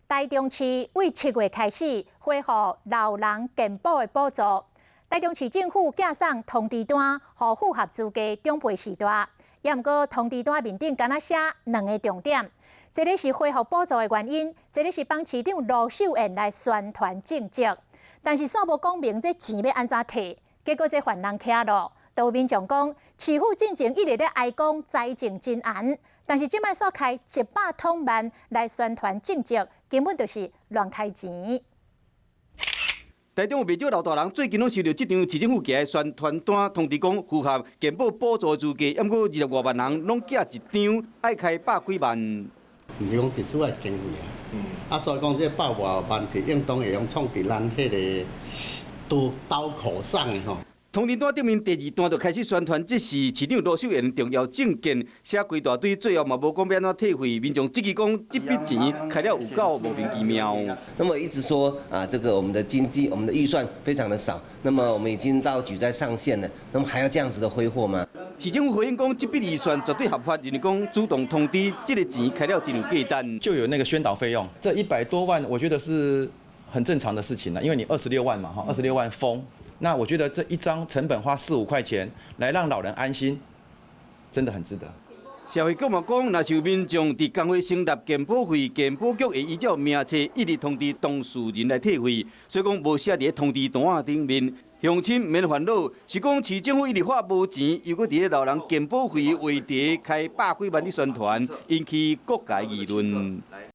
台中市對7月開始恢復老人健保的補助。台中市政府寄送通知單，予符合資格長輩序大。也毋過通知單面頂干焦寫兩个重點，一个是恢復補助的原因，一个是幫市長盧秀燕來宣傳政績。但是煞無講明這錢欲按怎提，結果這予人起訴。都有民眾講，市府進前一直咧哀講財政真絚，但是這擺煞開100通萬來宣傳政績，根本就是亂開錢。台中有袂少老大人最近攏收著這張市政府寄的宣傳單，通知講符合健保補助資格，毋過20外萬人攏寄一張，愛開百幾萬。毋是講一次愛經費啊，啊所以講這百外萬是應當會用創佇咱彼个刀刀口上的吼。通知單頂面第二段就開始宣傳，這是市長盧秀燕重要政見，寫規大堆，最後嘛無講欲按怎退費，民眾質疑講這筆錢開了有夠莫名其妙。那麼一直說啊，這個我們的經濟、我們的預算非常的少，那麼我們已經到舉債上限了，那麼還要這樣子的揮霍嗎？市政府回應講，這筆預算絕對合法，就是講主動通知這个錢開了真有價值。就有那個宣導費用，這100多萬，我覺得是很正常的事情啦，因為你二十六萬嘛，哈，二十六萬封。那我覺得這一張成本花四五塊錢來讓老人安心，真的很值得。社會局嘛講，若是有民眾佇工會成立健保費，健保局會依照名冊一直通知當事人來退費，所以講無寫佇咧通知單仔頂面。鄉親免煩惱，是講市政府一直發無錢，又閣佇咧老人健保費話題開百幾萬的宣傳，引起各界議論。